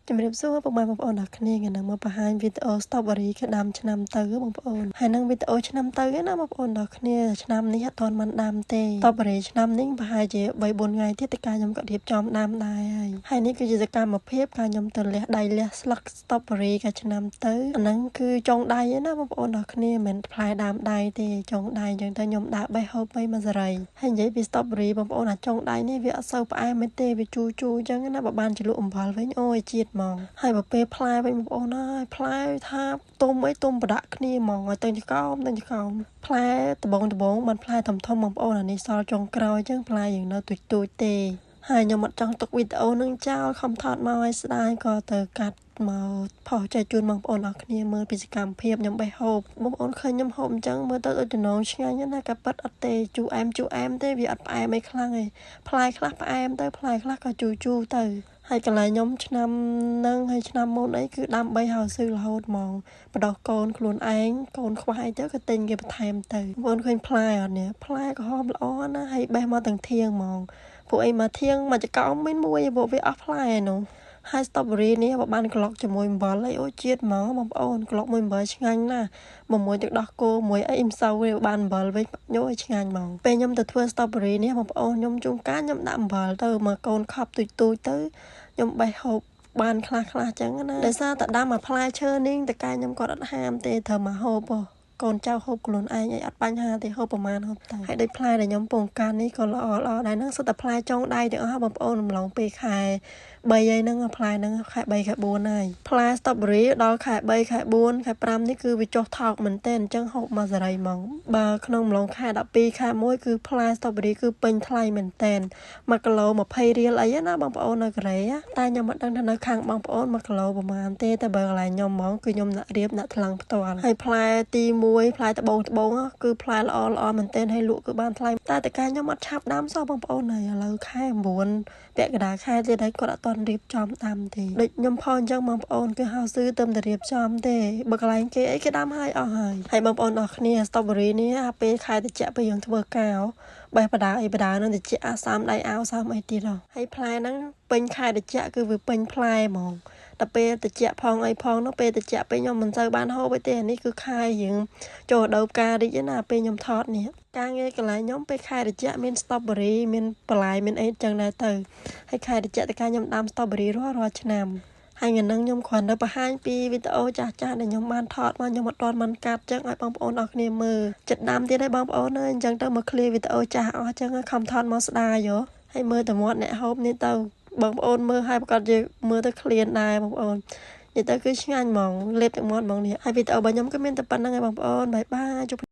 ជំរាបសួរពុកម៉ែបងប្អូនទាំងគ្នាថ្ងៃនេះមកបង្ហាញវីដេអូ strawberry គេដាំឆ្នាំទៅបងប្អូនហើយនឹងវីដេអូឆ្នាំទៅណាបងប្អូនទាំងគ្នាឆ្នាំនេះអត់ទាន់បានដាំទេ strawberry ឆ្នាំនេះប្រហែលជា3 4ថ្ងៃទៀតតើខ្ញុំក៏រៀបចំដាំដែរហើយហើយនេះគឺជាសកម្មភាពការខ្ញុំទៅលះដៃលះស្លឹក strawberry កាឆ្នាំទៅអាហ្នឹងគឺចុងដៃណាបងប្អូនទាំងគ្នាមិនមែនផ្លែដើមដៃទេចុងដៃអញ្ចឹងទៅខ្ញុំដាក់បេះហូបបីមួយសេរីហើយនិយាយពី strawberry បងប្អូនអាចុងដៃនេះវាអត់សូវផ្អែមទេវាជូរជូរអញ្ចឹងណាបើបានជ្រលក់អំបិលវិញអូយជាតិហ្មងហើយបើពេលផ្លែវិញបងប្អូនអើយផ្លែថាទុំអីទុំប្រដាក់គ្នាហ្មងឲ្យទៅចកោមទៅចកោមផ្លែដបងដបងបានផ្លែធំធំបងប្អូនអានេះសល់ចុងក្រោយអញ្ចឹងផ្លែយើងនៅទូចទូចទេហើយខ្ញុំអត់ចង់ទុកវីដេអូនឹងចោលខំថតមកឲ្យស្ដាយក៏ទៅកាត់មកផុសចែកជូនបងប្អូនអរគ្នាមើលពីសកម្មភាពខ្ញុំបេះហូបបងប្អូនឃើញខ្ញុំហូបអញ្ចឹងមើលទៅដូចចំណងឆ្ងាញ់ណាក៏ប៉ិតអត់ទេជូរអែមជូរអែមទេវាអត់ផ្អែមអីខ្លាំងទេផ្លែខ្លះផ្អែមទៅផ្លែខ្លះក៏ជូរជូរទៅហើយកន្លែងខ្ញុំឆ្នាំនឹងហើយឆ្នាំមុនអីគឺដាំ3ហៅស៊ឺរហូតហ្មងបដោះកូនខ្លួនឯងកូនខ្វះអីទៅក៏ទិញគេបន្ថែមទៅបងប្អូនឃើញផ្លែអត់នេះផ្លែក្រហមល្អណាស់ហើយបេះមកទាំងធៀងហ្មងពួកអីមកធៀងមកចកោមមានមួយពួកវាអស់ផ្លែនោះហើយ strawberry នេះបើបានក្លុកជាមួយអំបិលអីអូជាតិហ្មងបងប្អូនក្លុកមួយអំបិលឆ្ងាញ់ណាស់មួយទឹកដោះគោមួយអីមិនសូវទេបានអំបិលវិញញយឆ្ងាញ់ហ្មងពេលខ្ញុំទៅធ្វើ strawberry នេះបងប្អូនខ្ញុំជួនកាលខ្ញុំដាក់អំបិលទៅមកកូនខប់ទូចទូចទៅខ្ញុំបេះហូបបានខ្លះខ្លះចឹងណាដោយសារតែដាំមកផ្លែឈើនេះតកែខ្ញុំគាត់អត់ហាមទេត្រូវមកហូបកូនចៅហូបខ្លួនឯងអីអត់បញ្ហាទេហូបប្រហែលហូបទៅហើយដូចផ្លែដែលខ្ញុំពងកាន់នេះក៏ល្អល្អដែរហ្នឹងសុទ្ធតែផ្លែចុងដៃទាំងអស់បងប្អូនរំលងពេលខែ3ហើយហ្នឹងផ្លែហ្នឹងខែ3ខែ4ហើយផ្លែ strawberry ដល់ខែ3ខែ4ខែ5នេះគឺវាចុះថោកមែនទែនអញ្ចឹងហូបមកសេរីហ្មងបើក្នុងម្លងខែ12ខែ1គឺផ្លែ strawberry គឺពេញថ្លៃមែនទែន1គីឡូ20រៀលអីណាបងប្អូននៅកូរ៉េតែខ្ញុំមិនដឹងថានៅខាងបងប្អូន1គីឡូប្រហែលទេតែបើកន្លែងខ្ញុំហ្មងគឺខ្ញុំដាក់រៀបដាក់ថ្លឹងផ្ទាល់ហើយផ្លែទី1ផ្លែត្បូងត្បូងគឺផ្លែល្អល្អមែនទែនហើយលក់គឺបានថ្លៃតែតើខ្ញុំអត់ឆាប់ដាំសោះបងប្អូនហើយឥឡូវខែ9ពាក់កណ្ដាលខែទៀតហើយគាត់អត់ទាន់រៀបចំដាំទេដូចខ្ញុំផលអញ្ចឹងបងប្អូនគឺហៅស៊ឺទៅតែរៀបចំទេបើកន្លែងគេអីគេដាំហើយអស់ហើយហើយបងប្អូនអរគ្នា strawberry នេះអាពេលខែត្រជាក់ពេលយើងធ្វើកាវបេះបដាអីបដានឹងត្រជាក់អាសាមដៃអាវសាមអីទៀតហើយផ្លែហ្នឹងពេញខែត្រជាក់គឺវាពេញផ្លែហ្មងតែពេលត្រជាក់ផងអីផងនោះពេលត្រជាក់ពេលខ្ញុំមិនសូវបានហូបទេនេះគឺខែយើងចូលដូវផ្ការីកណាពេលខ្ញុំថតនេះការងារកន្លែងខ្ញុំពេលខែត្រជាក់មាន strawberry មានបន្លែមានអីចឹងដែរទៅហើយខែត្រជាក់តើខ្ញុំដាំ strawberry រាល់ឆ្នាំហើយថ្ងៃហ្នឹងខ្ញុំគ្រាន់តែបង្ហាញពីវីដេអូចាស់ៗដែលខ្ញុំបានថតមកខ្ញុំអត់ទាន់បានកាត់ចឹងឲ្យបងប្អូនអរគ្នាមើលចិត្តដាំទៀតហើយបងប្អូនអើយអញ្ចឹងទៅមក clear វីដេអូចាស់អស់ចឹងខំថតមកស្ដាយយោហើយមើលតែមាត់អ្នកហូបនេះទៅបងប្អូនមើលឲ្យប្រកាសជាមើលទៅឃ្លានដែរបងប្អូននិយាយទៅគឺឆ្ងាញ់ហ្មងលេបទឹកមាត់ហ្មងនេះហើយវីដេអូរបស់ខ្ញុំក៏មានតែប៉ុណ្្នឹងឯងបងប្អូនបាយបាយជួប